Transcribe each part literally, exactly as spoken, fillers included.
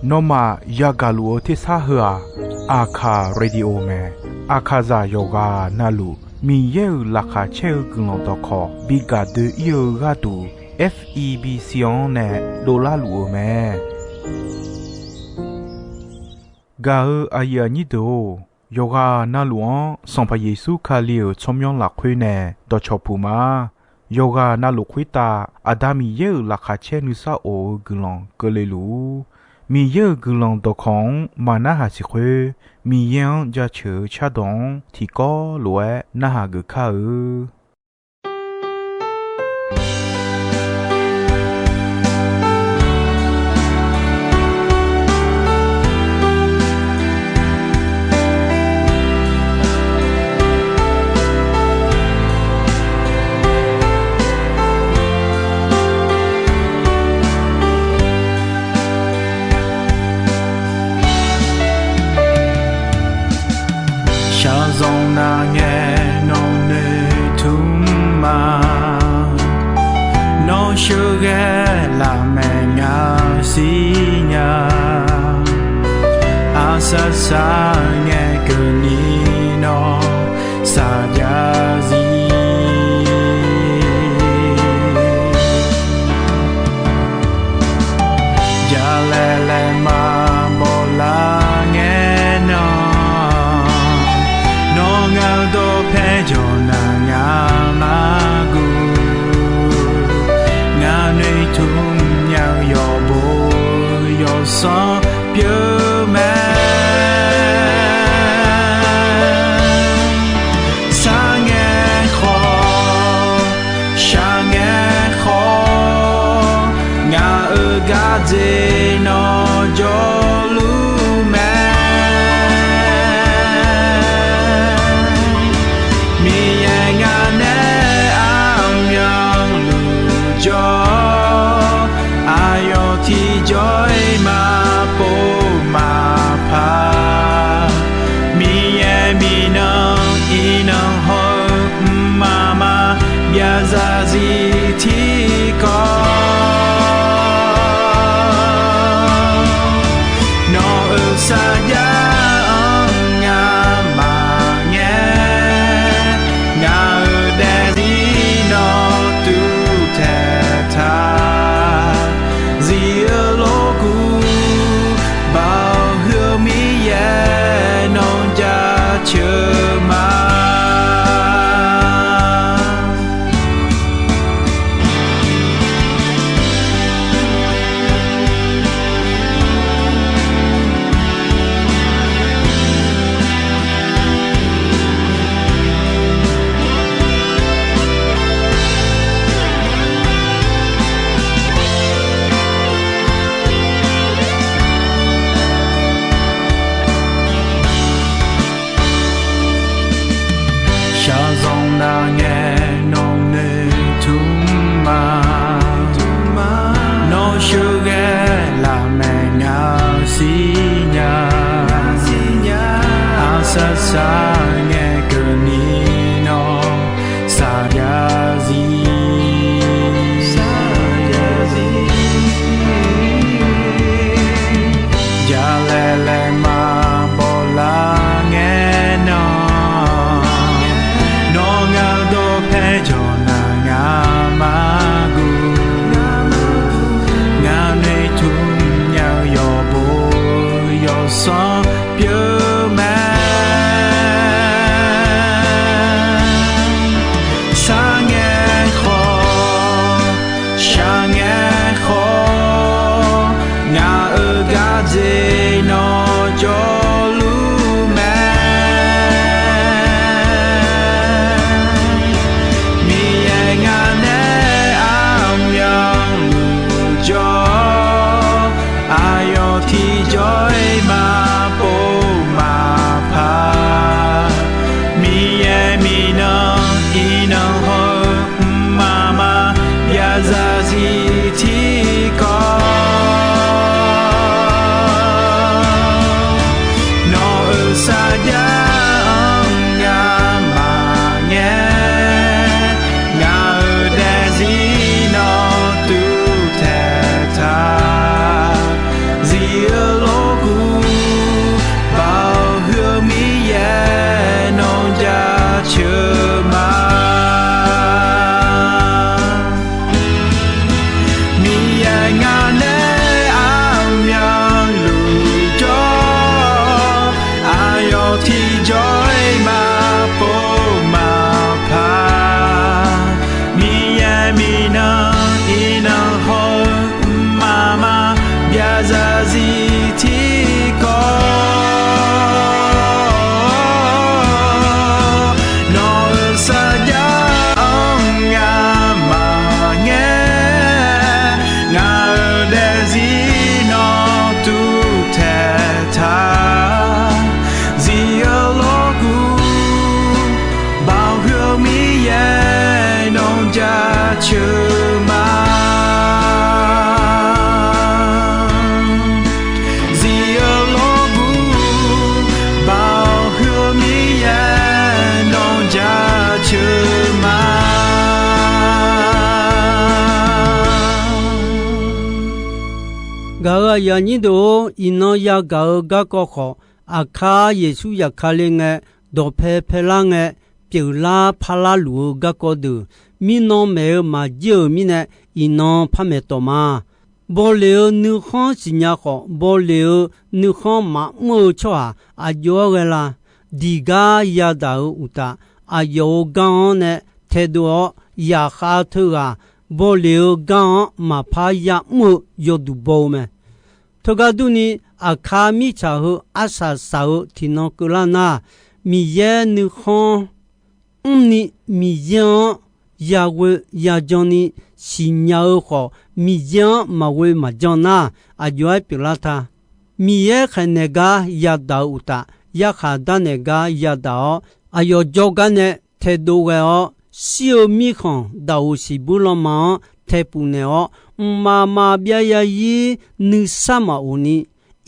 Nawmaf yagaq luf-eu tersar heu-aq, Aqkaq Radio mae. Aqkaqzaq yawqghaq navluf Miqyaer-euq laqkhaq caer-eu guiqlanq dawqkawq bi gaq doe-ir-eu gharduq, F E B C-anr nae dovlar luf-eu mae. Gaq-eu aqyuif aqnyir deuq-or, yawqghaq navluf-anr Sanqpaq Yeqsur Kali-euq tsawrmyanr lafkhoer nae dawqcawq puq ma. Yawqghaq navluf khoertav Aqda Miqyaer-euq laqkhaq caer nuisar of-eu guiqlanq keuvle luf-ur. Miqyaer-euq guiqlanq dawqkawq-anr maqnarhaq siq khoer, Miqyaer-anr jaceuq-eu cardawq-anr tiqkawv lof-aer narhaq geuf kar-eu. Shaqzanq nar ngae nawq noeqtmq ma. Nawr sheuqghae lafmaeq ngaq siqnya. Aqsar sar ngae keuvni nawr saqjav zir. Jalaeq laeq maqbaw lar ngae nan, nawr ngaq-eu dawqpae jawq nar ngaq-anr guv. Ngaq noeqtmq nya-eu yawqbo yawqsanr pyeuf mae. Sar ngae khawf, shaq ngae khawf, ngaq-euq gardzer nawr jawrluf mae. Miqyaer ngaq nae armyanluf jawr, aqyawf tiqjawr-iq maqpov maqpar. Miqyaer miqnan iqnan hawr-eu mqmaq maqbyav zarzir tiqkawv. Nawq-euq sarjax-anr ngamaf ngae, ngaq-euq daefzir nawr tuvtaeq taq. Zir-eu lof Gaq-euq aqyuif aqnyir deuq-or, iqnan yagaq-eu garkawv khawf, Aqkar Yeqsur zafkale ngae, dawqpae paelar ngae, pyeuflar parlar luf-eu garkawv deuq, mirnan maeq-eu maqjir-euq mirnae, iqnan par maeq tawq ma. Bawleq-eu nuikhanr siqnya khawf, bawleq-eu nuikhanr maqmr-eu tsawrhaq aqjox-aer ghae la? Diq gar yadaq-euq uqtaf, aqyawf-euq gar-anr nae taedov-awr, yaqkhav teughaq bawleq-eu gar-anr maqpar ya'mr-eu yawduq baw-eu mae. Teugar durni, Aqkar mirtsaq heu arsaq saq-eu tiqnan keuvlar nar, Miqyaer nuikhanr mrni Miqyaer-anr yaghoe yajan ni siqnya-eu khawf, Miqyaer-anr maqghoe maqjan nar, aqjox-aer pyeuflar ta. Miqyaer khaeqnaeq gar yadaq-eu uqtaf, yarkhaq darnaeq gar yadaq-awr, aqyawf jawrgar nae taedov ghae-awr, shir-eu mirkhanq daqoq siqbuir lanma-anr taepuf naeq-awr, mqmaq maqbyav yarzir nuisar maqof ni,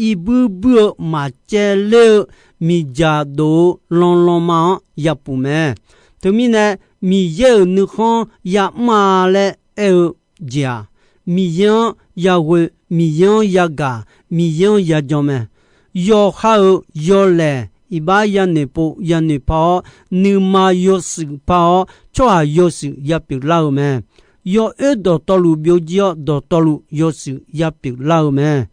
irbuir buir-eu maqcaevler-eu miqdzaq dof-eu lanlanma-anr yapuf mae. Teumirnae, Miqyaer-euq nuikhanr ya'mr-a laer aer-eu jeq-aq, Miqyaer-anr yaghoe, Miqyaer-anr yagaq, Miqyaer-anr yajan mae. Yawqha-euq yawlaeq iqbax yanoeq pov yanoeq par-awr, nuima yawshuif par-awr, tsawrhaq yawshuif yapyeuf lar-eu mae. Yawoer dawqtawvluf byovjir-awr, dawqtawvluf yawshuif yapyeuf lar-eu mae.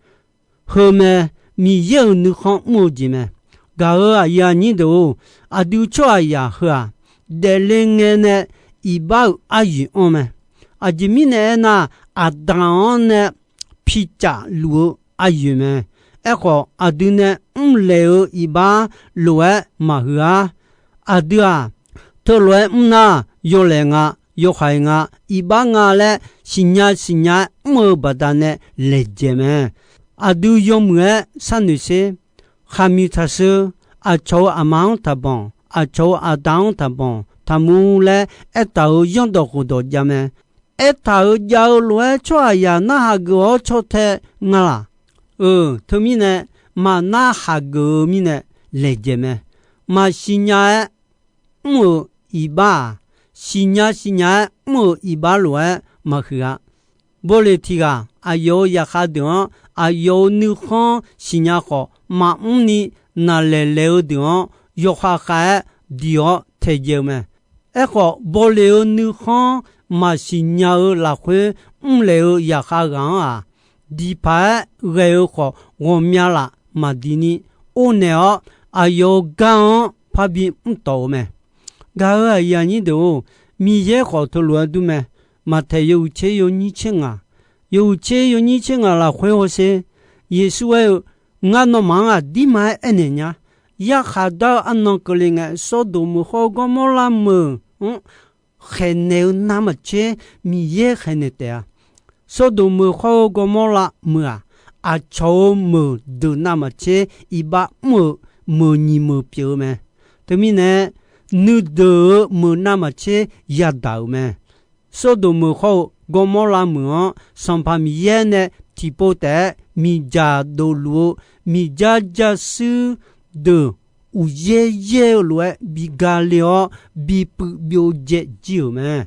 Heu mae, Miqyaer-euq nuikhanr mr-eu jeq mae. Gaq-euq aqyuif aqnyir deuq-or, aqdui tsawrhaqzaq heu-aq, daefle ngae nae iqbax-euq aryoeq anr mae. Aqjeq mirnae aernar, Aqdaq-anr nae picaf luf-eu aryoeq mae. Aerkhawf, aqdui nae mrlaeq-eu iqbax lof-aer maqhuiq-ar. Aqdui-aq, teulof-aer mr nar, yawlaeq nga, yawhaiq nga, iqbax nga laer siqnya siqnya-aer mr-eu baqdanae laejae mae. Aqdui yawmuiq-aer sharnoeq sher. Khaqmiq taqsheu, aqcawq-euq aqma-anr taqbanq, aqcawq-euq aqda-anr taqbanq taqmuv laer aertaq-euq zanrdawq khofdawq jav mae. Aertaq-euq jav-eu lof-aer tsawrhaqzaq narhaq geuf-awr caw tae nga laq? Euq, teumirnae maqnarhaq geuf-eu mirnae laejae mae. Maqsiq nya-aer mr-euq iqbax-aq, siqnya siqnya-aer mr-euq iqbax lof-aer maqhuiq-a. Bawleq tiq ghaq aqyawf-euq zaqkhav deuq-anr aqyawf-euq nuikhanr siqnya khawf maqmr ni, naqlaeq laeq-eu deuq-anr yawkhav khav-aer diq-awr taejae-eu mae. Aerkhawf, bawleq-eu nuikhanr maqsiq nya-eu lafkhoer mrlaeq-eu zaqkhav ghaq-anr-aq, diqpaq-aer ghae-eu khawf ghawqmya laf maqdiq ni, or naeq-awr aqyawf-euq gar-anr parbi mr tawq-eu mae. Gaq-euq aqyuif aqnyir deuq-or, Miqyaer khawf teulof-aer dur mae. Maqtaeq yawhuiq tser yawnyir tser ngaq, yawhuiq tser yawnyir tser ngaq lafkhoer hawsher. Yeqsur aer-eu, Ngar nawmaf-anr aqdirma-aer aernaeq nya. Yarkhaq dar-eu arnan keuvle ngae, Sawrdoq meuq hawr-eu Gawrmawrlav meuq-anr khaeqnaeq-eu navmaqtser Miqyaer khaeqnaeq taef-a. Sawrdoq meuq hawr-eu Gawrmawrlav meuq-aq, aqcawq-euq meuq deuq navmaqtser iqbax mr-eu meuq nyiq meuq pyeuf-eu mae. Teumirnae, nuideuq-euq meuq navmaqtser yadaq-euq mae. Sawrdoq meuq hawr-eu Gawrmawrlav meuq-anr Sanqpaq Miqyaer nae tiqpov taef-aer miqdzaq dofluf-eu miqdzar jarshuir deuq uqyaer yaer-eu lof-aer bi gale-awr, bi puiv byovjae jir-euq mae.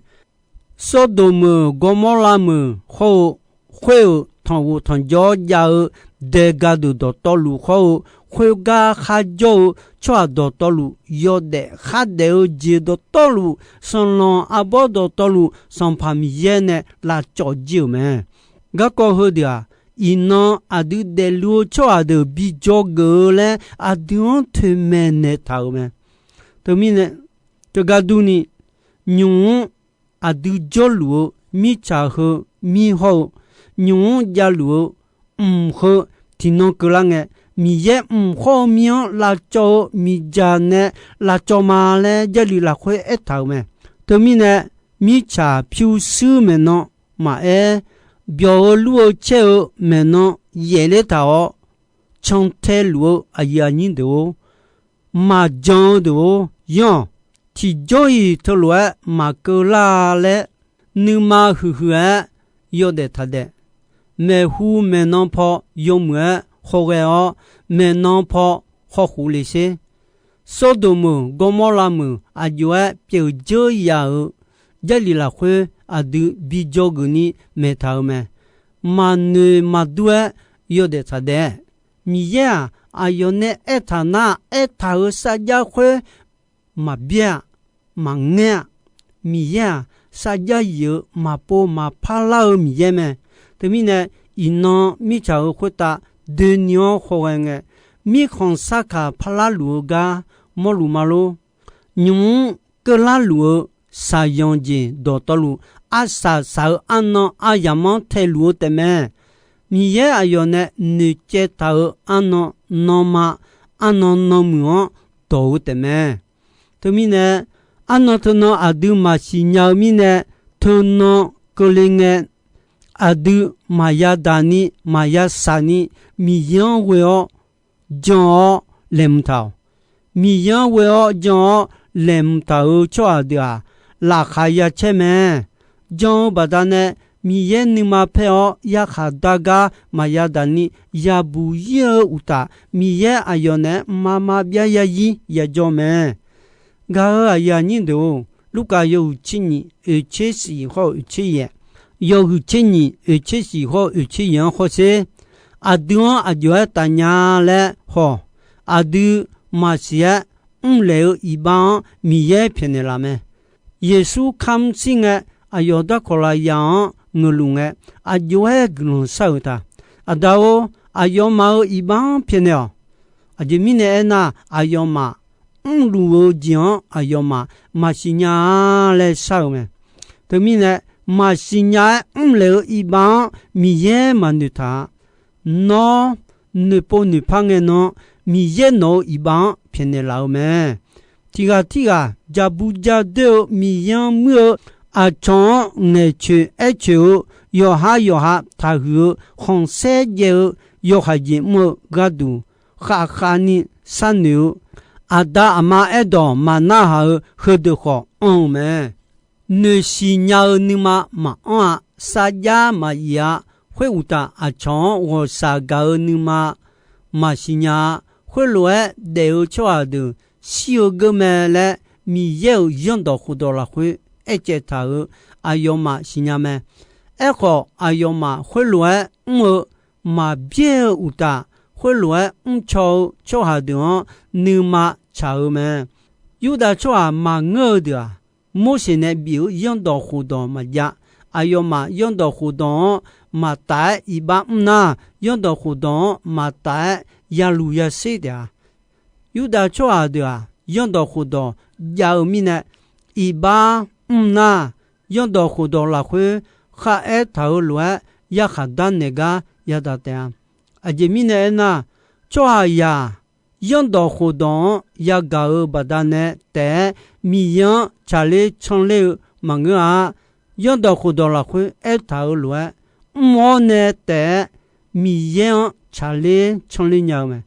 Sawrdoq meuq, Gawrmawrlav meuq hawr-eu, khoer-euq tanqghof tanqjawr jav-eu dae ga deuq dawqtawvluf hawr-eu, khoergar kharjawr-eu tsawrhaq dawqtawvluf, yawdaef khardaef-eu jeq dawqtawvluf, sanqlanq arbawr dawqtawvluf, Sanqpaq Miqyaer nae lavcawv jir-euq mae. Garkawv heudeuq-aq, iqnan aqdui daefluf-eu tsawrhaq deuq bi dzawgeuf-eu laer aqdui-anr toeqmaeq naeqtaq-euq mae. Teumirnae, teugar durni, nymq-mr aqdui jawrluf-eu mirtsaq heu mir hawr-eu, nymq-mr javluf-eu mq heu tiqnan keuvlar ngae, Miqyaer mq hawr-eu mir-anr lavcawv-eu miqdzaq nae lavcawv ma laer Jarlif lafkhoer aertaq-euq mae. Teumirnae, mirtsaq pyurshuir maeqnan maqaer, byawq-eu lur-eu caer-eu maeqnan yaefler taq-awr, cantae luf-eu aqyuif aqnyir deuq-or, maqjan-eu deuq-or, yanr-awq. Tiqjawr-iq teulof-aer maqkeuv lar-a laer, nuima huiqhuiq-aer yawdaef taq daef. Maeqhu maeqnan paw yawmuiq-aer khawghae-awr, maeqnan paw khawkhof le sher. Sawrdoq meuq, Gawrmawrlav meuq aqjox-aer pyeuf dzeur yaf-euq Jarlif lafkhoer aqdui bi dzawgeuf ni maeqtaq-euq mae. Maqnoeq maqdur-aer yawdaef tsaqdaef-aer, Miqyaer-aq, aqyawf nae aertaq nar aertaq-euq sarjax khoer maqbyaer-a, maqngaer-a. Miqyaer-aq, sarjax yif-eu maqpov maqpar lar-eu Miqyaer mae. Teumirnae, iqnan mirtsaq-euq khoertav doeni-anr khawghae ngae, mirkhanq sarkaq parlar luf-eu gar mawrluf ma lor. Nymq-mr keuvlar luf-eu shaqyanq jeq dawqtawvluf, arsaq saq-eu arnan aryamq-anr taeluf-eu taefmae. Miqyaer aqyawf nae noeqcaev taq-euq arnan nanma, arnan nanmuiq-anr dawq-eu taefmae. Teumirnae, arnan teunan aqdui maqsiq nya-eu mirnae, teunan keuvle ngae, aqdui maqya daq ni maqya saq ni, Miqyaer-anr ghoe-awr jan-awr laeqhmq taq-awq. Miqyaer-anr ghoe-awr jan-awr laeqhmq taq-euq tsawrhaq deuq-aq, laqkhaq ya caer mae. Jan-eu baqdanae Miqyaer nuima paer-awr yarkhaq dar gar maqya daq ni yabuq ir-eu uqtaf, Miqyaer aqyawf naeq-aer mqmaq maqbyav ya ir ya jawr mae. Gaq-euq aqyuif aqnyir deuq-or, Lurkaf yawhuiq tser nyiq oeq tser shif hawr-eu oeq tser yaeq, yawhuiq tser nyiq oeq tser shif hawr-eu oeq tser yaeq-anr hawsher. Aqdui-anr aqjox-aer taf nya laer haw-awq. Aqdui maqsiq-aer mrlaeq-eu iqbax-anr Miqyaer pyaeqnaeq laf mae. Yeqsur kamr shir ngae, aqyawf darkawq lafyaq-anr ngeuqluf ngae, aqjox-aer guiqlanq shar-euq ta. Aqda-or, aqyawfmaf-euq iqbax-anr pyaeqnaeq-awq. Aqjeq mirnae aernar, aqyawfmaf mrluf-eu jeq-anr aqyawfmaf maqsiq nya-a laer shar-euq mae. Teumirnae, maqsiq nya-aer mrlaeq-eu iqbax-anr Miqyaer maqnoeq taq-a. Nawr noeqpov noeqpar ngae nan, Miqyaer nawq-euq iqbax-anr pyaeqnaeq laf-eu mae. Tiq ghaq tirghaq jaqbu jadoer-eu Miqyaer-anr muir-eu, aqcawq-anr ngaeqcoeq aercoeq-eu, yawqha yawqha taqhuiq-eu, khanqsaer jaev-eu, yawhaiq jeq mr-eu gharduq khavkhav ni sharnoeq-eu, aqda aqma aerdawq maqnarhaq-eu heudeuq khawf anr-eu mae. Noeqsiq nya-eu nuima maqanr-a. Sarjax maqyif-a. Khoeruqtaf, aqcawq-anr ghawqshaq gaq-eu nuima maqsiq nya-a. Khoerlof-aer daef-eu tsawrhaq deuq shir-eu geur mae laer, Miqyaer-euq zanrdawq khofdawq lafkhoer aercaev taq-euq aqyawfmaf siqnya mae. Aerkhawf, aqyawfmaf khoerlof-aer mr-eu maqbyaer-eu uqtaf, khoerlof-aer mrcaw-eu tsawrhaq deuq-anr nuima tsaq-eu mae. Yurdav tsawrhaq maqngeur-eu deuq-aq, Morseq nae bif-euq zanrdawq khofdawq maqjav. Aqyawfmaf zanrdawq khofdawq-anr maqtaf-aer iqbax mr nar, zanrdawq khofdawq-anr maqtaf-aer yaluf yasher taef-a. Yurdav tsawrhaq deuq-aq, zanrdawq khofdawq jav-eu mirnae, iqbax mr nar, zanrdawq khofdawq lafkhoer kharaer taq-eu lof-aer yarkhaq darnaeq gar yadaq taef-a. Aqjeq mirnae aernar, tsawrhaqzaq zanrdawq khofdawq-anr yagaq-euq baqdanae taef-aer Miqyaer-anr tsaqler canler-eu maqngeur-a. Zanrdawq khofdawq lafkhoer aertaq-euq lof-aer, mr-awr nae taef-aer Miqyaer-anr tsaqler canler nya-eu mae.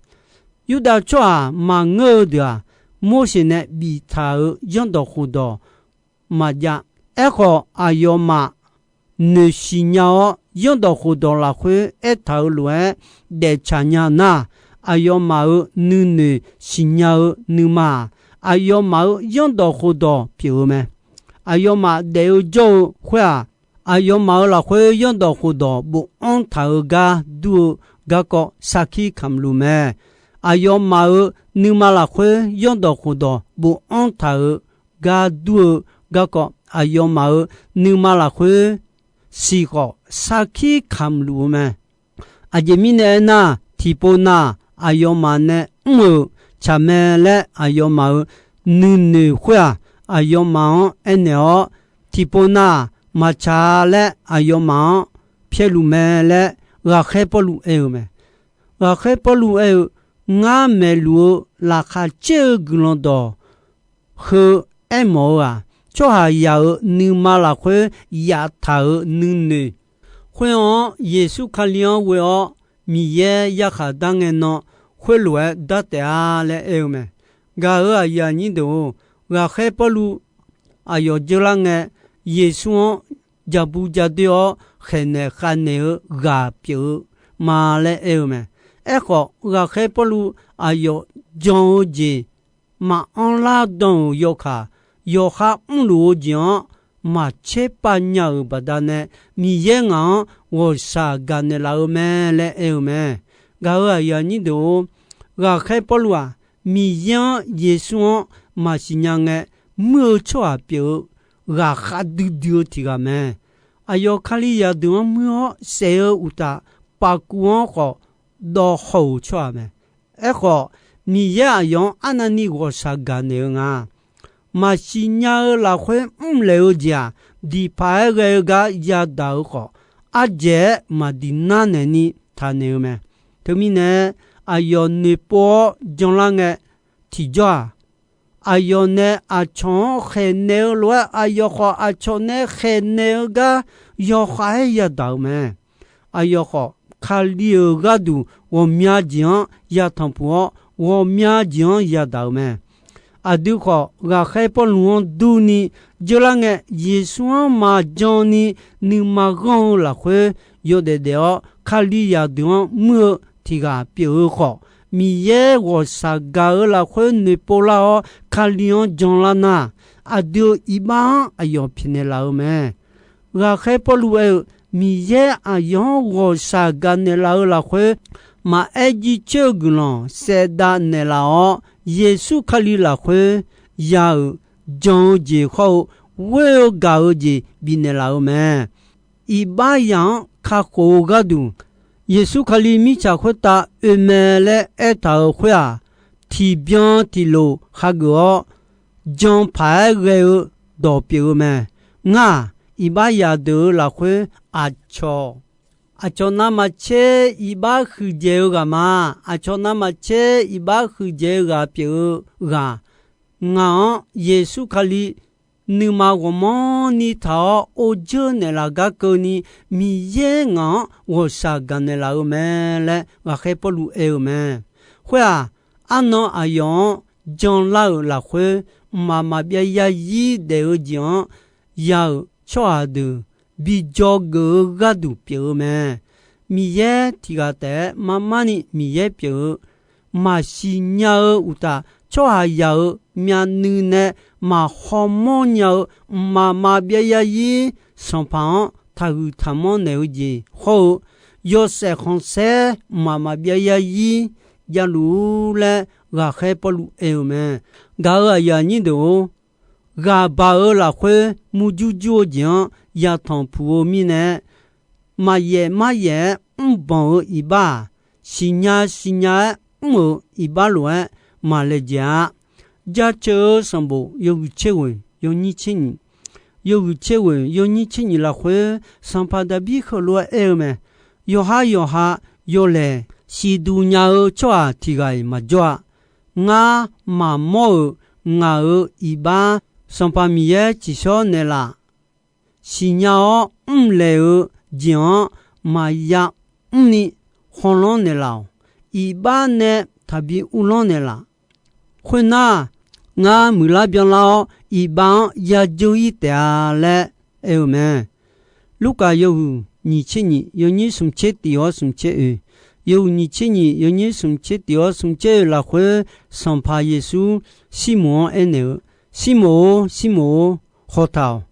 Yurdav tsawrhaq maqngeur-eu deuq-aq, Morseq nae biftaq-euq zanrdawq khofdawq maqjav. Aerkhawf, aqyawfmaf noeqsiq nya-awr, zanrdawq khofdawq lafkhoer aertaq-euq lof-aer daeftsaq nya nar, aqyawfmaf-euq nuinoeq siqnya-eu nuima-aq, aqyawfmaf-euq zanrdawq khofdawq pyeuf-eu mae. Aqyawfmaf daef-eu jawr-eu khoer-aq, aqyawfmaf-euq lafkhoer zanrdawq khofdawq bofanr taq-eu gar dur-eu garkawv sarkir kamq luf mae. Aqyawfmaf-euq nuima lafkhoer zanrdawq khofdawq bofanr taq-eu gar dur-eu garkawv, aqyawfmaf-euq nuima lafkhoer siqkhawf sarkir kamq luf-eu mae. Aqjeq mirnae aernar, tiqpov nav aqyawfmaf nae mr-euq tsaq mae laer aqyawfmaf-euq nuinoeq khoer-aq, aqyawfmaf-anr aernaeq-awr, tiqpov nav maqtsaq-a laer aqyawfmaf-anr pyaeqluf mae laer, ghaqkhaer Pawrluv aer-eu mae. Ghaqkhaer Pawrluv aer-eu, Ngar maeqluf-eu laqkhaq caer-eu guiqlanq dawq heu aermawf-eu-aq, tsawrhaqzaq-euq nuima lafkhoer yaftaq-euq nuinoeq khoer-anr, Yeqsur Kali-anr ghoe-awr Miqyaer yarkhaq dar ngae nan, khoerlof-aer dar taef-a laer aer-eu mae. Gaq-euq aqyuif aqnyir deuq-or, ghaqkhaer Pawrluv aqyawf dzeurlar ngae, Yeqsur-anr jaqbu jadoer-awr khaeqnaeq khavnaeq-eu ghaq pyeuf-eu ma laer aer-eu mae. Aerkhawf, ghaqkhaer Pawrluv aqyawf jan-eu jeq maqanr lar dan-euq yawkaq, yawqha mrluf-eu jeq-anr maqtser pav nya-euq baqdanae, Miqyaer ngaq-anr ghawqshaq gaqnaeq laf-eu mae laer aer-eu mae. Gaq-euq aqyuif aqnyir deuq-or, ghaqkhaer Pawrluv-aq, Miqyaer-anr Yeqsur-anr maqsiq nya ngae, muir-eu tsawrhaq pyeuf-eu ghaqkhav duidui-eu tiq ghaq mae. Aqyawf Kalizaq deuq-anr muir-awr saef-eu uqtaf, pavkuv-anr khawf dawv haw-euq tsawrhaq mae. Aerkhawf, Miqyaer aqyawf-anr arnavni ghawqshaq gaqnaeq-eu nga. Maqsiq nya-eu lafkhoer mrlaeq-eu jeq-aq, diqpaq-aer ghae-eu gar yadaq-eu khawf, ardzaeq-aer maqdiq nar naeqni taqnaeq-eu mae. Teumirnae, aqyawf noeqpov-awr janlar ngae, tiqjawr-aq, aqyawf nae aqcawq-anr khaeqnaeq-eu lof-aer, aqyawf khawf aqcawq nae khaeqnaeq-eu gar yawkhav-aer yadaq-eu mae. Aqyawf khawf, Kali-euq gharduq ghawqmya jeq-anr yatanq puq-awr, ghawqmya jeq-anr yadaq-eu mae. Aqdui khawf, ghaqkhaer Pawrluv-anr durni dzeurlar ngae, Yeqsur-anr maqjan ni nuima ghanr-eu lafkhoer yawdaef daef-awr, Kalizaq deuq-anr muir-eu tiq ghaq pyeuf-eu khawf, Miqyaer ghawqshaq gaq-eu lafkhoer noeqpov lar-awr, Kali-anr janlar nar, aqdui-euq iqbax-anr aqyawf pyaeqnaeq laf-eu mae. Ghaqkhaer Pawrluv aer-eu, Miqyaer aqyawf-anr ghawqshaq gaqnaeq laf-eu lafkhoer, maqaer jircoer-eu guiqlanq saevdav naeqlaf-awr, Yeqsur Kali lafkhoer ya-euq jan-eu jeq hawr-eu ghoer-eu gaq-eu jeq bifnaeq laf-eu mae. Iqbax zaq-anr kakhof-eu gharduq, Yeqsur Kali mirtsaq khoertav oe mae laer aertaq-euq khoer-aq, tiqbyan tiqlof hageuf-awr, jan paq-aer ghae-eu dawq pyeuf-eu mae. Ngar-aq, iqbax zaq deuq-euq lafkhoer aqcawq, aqcawq navmaqtser iqbax huiqdzaeq-eu ghaq ma. Aqcawq navmaqtser iqbax huiqdzaeq-eu ghaq pyeuf-eu ghaq, ngaq-anr Yeqsur Kali nuima ghawqmanrni taq-awr or dzeur naeqlaf gar keuvni, Miqyaer ngaq-anr ghawqshaq gaqnaeq laf-eu mae laer ghaqkhaer Pawrluv aer-eu mae. Khoer-aq, arnan aqyawf-anr janlar-euq lafkhoer, mqmaq maqbyav yarzir daef-eu jeq-anr ya-euq tsawrhaq deuq bi dzawgeuf-eu gharduq pyeuf-eu mae. Miqyaer tiq ghaq taef-aer mar mar ni Miqyaer pyeuf-eu, maqsiq nya-eu uqtaf, tsawrhaqzaq-euq myavnuiv nae maqhaw mawr nya-eu mqmaq maqbyav yarzir Sanqpaq-anr taqhuiq taqmanr naeq-eu jeq hawr-eu, yawshaef khanqsaer mqmaq maqbyav yarzir javluf-ur laer ghaqkhaer Pawrluv aer-eu mae. Gaq-euq aqyuif aqnyir deuq-or, ghaq baq-eu lafkhoer murjur jur-eu jeq-anr yatanq puq-eu mirnae, maqyaef maryaef-aer mrbanq-eu iqbax-aq, siqnya siqnya-aer mr-euq iqbax lof-aer maqlaejae-a. Jaceuq-eu sanqbof yawhuiq tser ghoeq yawnyir tser nyiq, yawhuiq tser ghoeq yawnyir tser nyiq lafkhoer, Sanqpaq Daqbir heulof-aer aer-eu mae. Yawqha yawqha yawlaeq siqduq nya-eu tsawrhaq tiq ghaq-iq maqjawr-a. Ngar maqmawr-euq ngaq-euq iqbax Sanqpaq Miqyaer tsiqshawr naeqlaf siqnya-awr mrlaeq-eu jeq-anr maqya mrni khawlanr naeqlaf-awq. Iqbax nae taqbi uvlanr naeqlaf. Khoernar, ngar muiqlar byanlar-awr iqbax-anr yadzeur-ir taef-a laer aer-eu mae. Lurkaf yawhuiq nyiq tser nyiq yawnyir smq tser tiq-awr smq tser oe, yawhuiq nyiq tser nyiq yawnyir smq tser tiq-awr smq tser oe lafkhoer, Sanqpaq Yeqsur Sirmoq-anr aernaeq-eu, Sirmoq-or, Sirmoq-or, hawtaq-awq.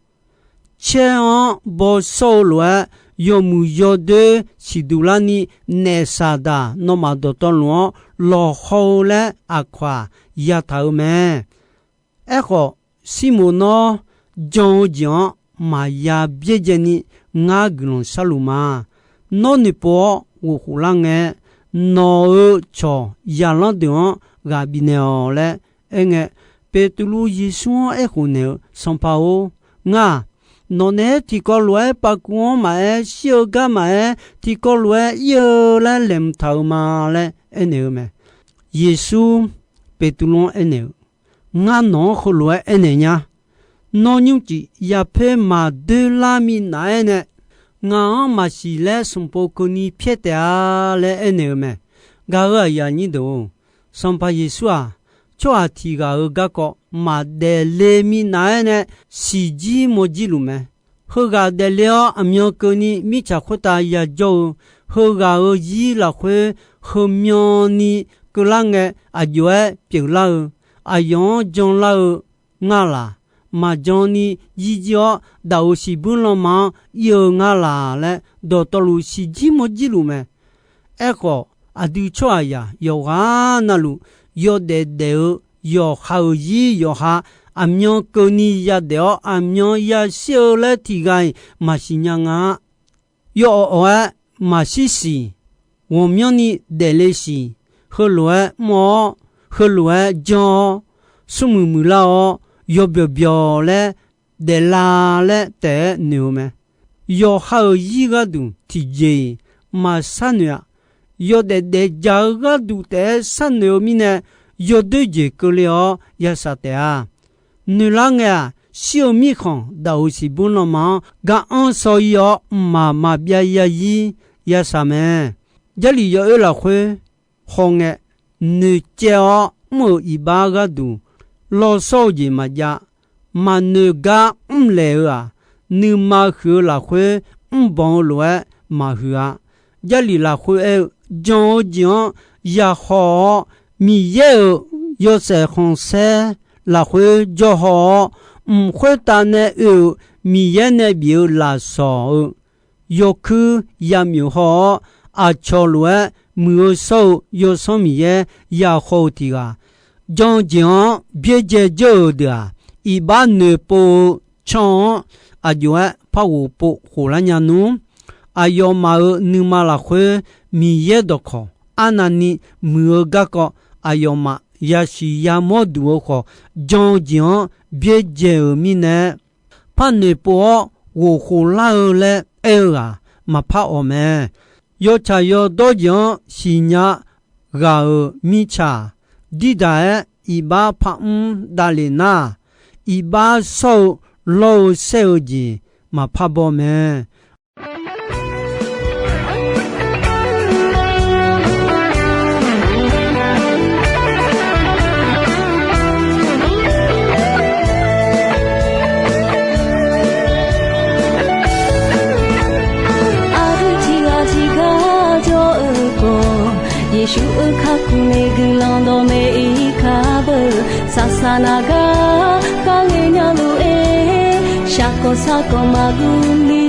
Caer-anr bawshawr-eu lof-aer, yawmuiq yawdoer siqduq larni, naef Saqdaq nawmaf dawqtawvluf-anr lawqhaw-eu laer aqkawq-aq yataq-eu mae. Aerkhawf, Sirmoq nawr jan-eu jeq-anr maqya byaerdzaeni ngar guiqlanq sharluf ma. Nawr noeqpov-awr ghofkhof lar ngae, nawq-euq cawq zaqlanr deuq-anr ghaq bifnaeq-awq laer aerngae, Beqtuvluv Yeqsur-anr aerkhof naeq-eu, Sanqpaq-or, ngar-aq, nawq naeq-aer tiqkawv lof-aer pavkuv-anr maqaer, shir-eu gar maqaer, tiqkawv lof-aer ir-eu laer laeqhmq taq-eu ma laer aernaeq-eu mae. Yeqsur Beqtuvluv-anr aernaeq-eu, Ngar nawq-anr heulof-aer aernaeq nya. Nawr nymrcif yapoer maqdoer lar minav-aer nae, ngaq-anr maqsiq laer smq pov keuvni pyaer taef-a laer aernaeq-eu mae. Gaq-euq aqyuif aqnyir deuq-or, Sanqpaq Yeqsur-aq, tsawrhaq tiq ghaq-euq garkawv maqdaef le minav-aer nae siqjir mawrjir luf mae. Heughaq daefle-awr aqmyan keuvni mirtsaq khoertav yajawr-eu, heughaq-euq zir lafkhoer heumyanni keuvlar ngae, aqjox-aer pyeuflar-eu, aqyawf-anr janlar-eu ngar laq. maqjan ni jirjir-awr, daqoq siqbuir lanma-anr ir-eu nga laq laer, dawqtawvluf siqjir mawrjir luf mae. Aerkhawf, aqdui tsawrhaqzaq yawqghaq navluf, yawdaef daef-eu yawqha-euq zir yawqha, aqmyan keuvni yadaef-awr, aqmyan yashir-eu laer tiqghaq-iq maqsiq nya nga-a. Yawawq awq-aer maqshir siq, ghawqmyanrni daefle siq, heulof-aer mr-awr, heulof-aer janr-awr, smrmuiq muiqlar-awr, yawbyawq byawq laer daefla laer taef-aer noeq-eu mae. Yawqha-euq zir gharduq tiqjeq-iq maqsharnoeq-aq, yawdaef daefdzaq-eu gharduq taef-aer sharnoeq-eu mirnae, yawdoer jeq keuvle-awr yashaq taef-a. Noeqlar ngae-aq, shir-eu mirkhanq daqoq siqbuir lanma-anr gar anr shaw ir-awr, mqmaq maqbyav yazir yashaq mae. Jarlif yawoer lafkhoer hawngae, noeqcaev-awr mr-euq iqbax gharduq lawshawr-eu jeq maqjav. Maqnoeq gar mrlaeq-eu-aq, nuima huiq-eu lafkhoer mrbanq-eu lof-aer maqhuiq-a. Jarlif lafkhoer aer-eu, jan-eu jeq-anr yahaw-awr, Miqyaer-euq yawshaef khanqsaer lafkhoer jawr haw-awr, mq khoertav nae oe-euq Miqyaer nae bif-eu lafsawq-eu yawkuir yamyuf haw-awr, aqcawq lof-aer muiq-eu shawr-eu Yawsanr Miqyaer yahaw-eu tiq ghaq, jan-eu jeq-anr byaerdzae dzeur-euq deuq-aq, iqbax noeqpov-eu can-anr aqjox-aer par ghofpov khoflar nya nmr. Aqyawfmaf-euq nuima lafkhoer Miqyaer dawqkawq arnavni muiq-eu garkawv, aqyawfmaf yasiq yamawr duq-eu khawf, jan-eu jeq-anr byaerdzae-euq mirnae, par noeqpov-awr ghofkhof lar-eu laer aer-eu-aq, maqpar awq mae. Yawtsaq yawdawr jeq-anr siqnya ghaq-euq mirtsaq, dirdaq-aer iqbax parmr davlef nar, iqbax shawr-eu lawr-eu saer-eu jeq maqpar baw mae. Aqdui tiqghaq tiqgar jawr-eu khawf, Yeqsur-euq kakhof nae guiqlanq dawqmaeq ir kar beu. Saqsaq naq gar kharle nya lof-aer, shaqkawq saqkawq maqguv ni.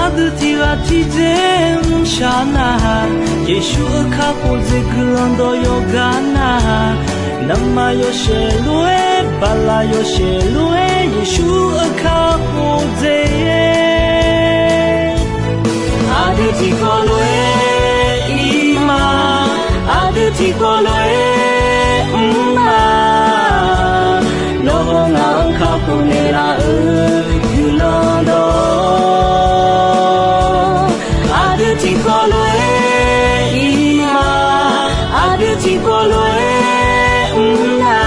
Aqdui tiqghaq tiqdzer mrshaq nar-aq, Yeqsur-euq kakhof dzaeq guiqlanq dawq yawqgar nar-aq, navmaqyawshaef lof-aer, baqlaq yawshaef lof-aer, Yeqsur-euq kakhof dzaeq. Aqdui tiqkawv lof-aer ir ma, aqdui tiqkawv lof-aer mr ma. Nawr haw ngaq-anr kakhof naeqlaf-euq guiqlanq dawq. Aqdui tiqkawv lof-aer ir ma, aqdui tiqkawv lof-aer mr na.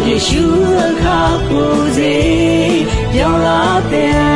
Yeqsur-euq kakhof dzaeq byanlar taef-a.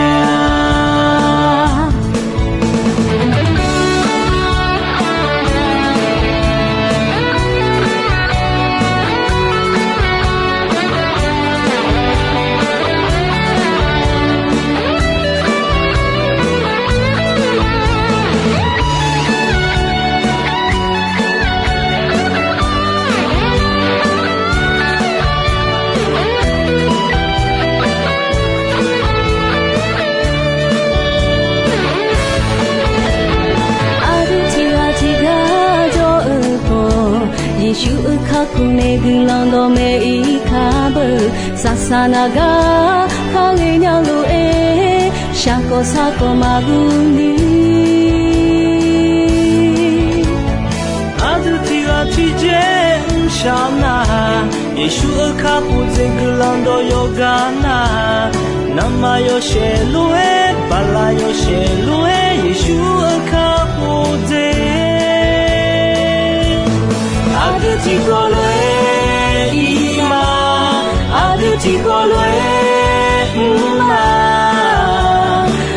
Aqdui tiqghaq tiqgar jawr-eu khawf, Yeqsur-euq kakhof nae guiqlanq dawqmaeq ir kar beu. Saqsaq naq gar kharle nya lof-aer, shaqkawq saqkawq maqguv ni. Aqdui tiqghaq tiqdzer mrshaq nar-aq, Yeqsur-euq kakhof dzaeq guiqlanq dawq yawqgar nar-aq, navmaqyawshaef lof-aer, baqlaq yawshaef lof-aer, Yeqsur-euq kakhof dzaeq. Aqdui tiqkawv lof-aer ir ma, aqdui tiqkawv lof-aer mr ma.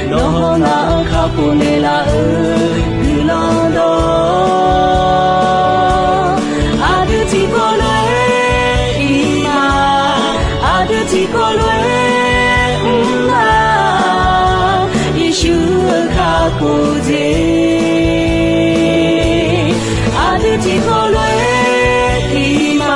Nawr haw ngaq-anr kakhof naeqlaf-euq guiqlanq dawq. Aqdui tiqkawv lof-aer ir ma, aqdui tiqkawv lof-aer mr ma. Yeqsur-euq kakhof dzaeq. Aqdui tiqkawv lof-aer ir ma,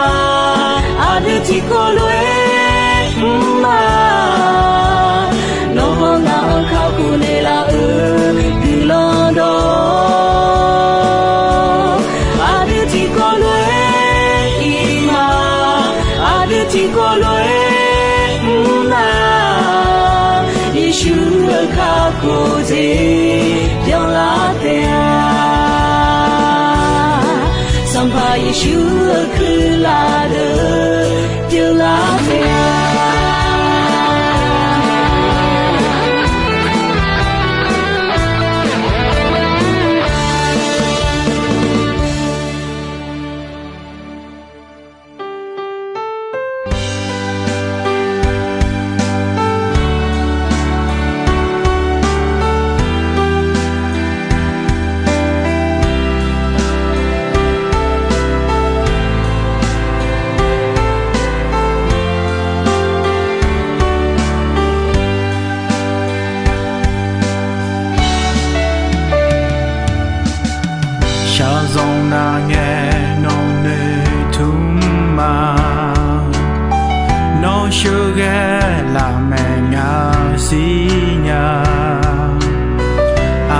Yeqsur-euq kakhof jeq byanlar taef-a. Sanqpaq Yeqsur-euq kuirlaf deuq pyeuflar taef-a. Shaqzanq nar ngae nawq noeqtmq ma. Nawr sheuqghae lafmaeq ngaq siqnya.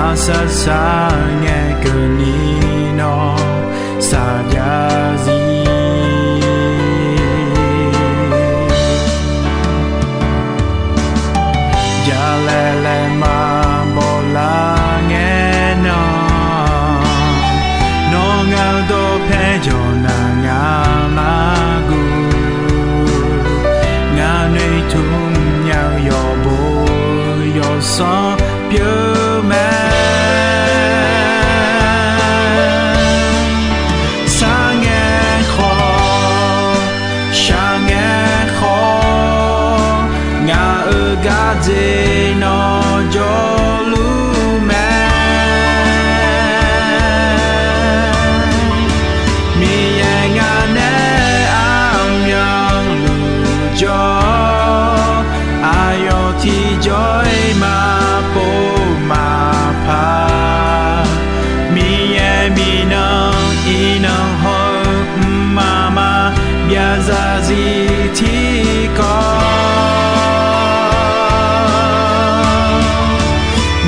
Arsaq saq ngae keuvni nawr saqjav zir. Jalaeq laeqma bawlar ngae nan, nawr ngaq-eu dawqpae jawq nar ngaq mar guv. Ngaq noeqtmq nya-eu yawqbo yawsanr pyeuf mae. Sarngae khawf, shaqngae khawf, ngaq-euq gardzer nawr jawrluf mae. Miqyaer ngaq nae armyanluf jawr, aqyawf tiqjawr-iq maqpov maqpar. Miqyaer miqnan iqnan haw-eu mqmaq maqbyav zarzir tiqkawv.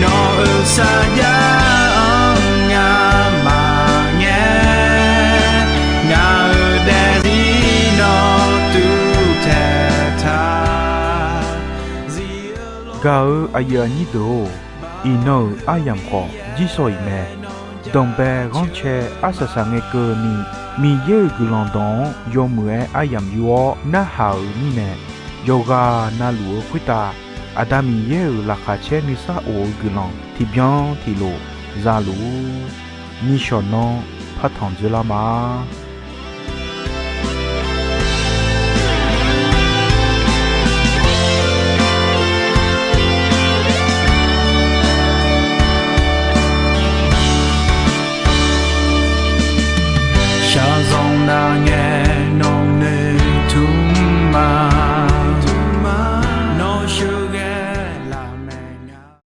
Nawq-euq sarjax-anr ngamaf ngae, ngaq-euq daefzir nawr tuvtaeq taq. Gaq-eu aqyuif aqnyir deuq-or, iqnan-euq aryamq khawf jirsawq iq mae. Danqbae ghanrcae arsaq saq ngae keuvni, Miqyaer-euq guiqlanq dawq-anr yawmuiq-aer aryamq yur-awr narhaq-euq mirnae, yawqghaq navluf-eu khoertav Aqda Miqyaer-euq laqkhaq caer nuisar of-eu guiqlanq tiqbyan tiqlof za luf-ur. Nishawq nanr partanq dzoerlar ma.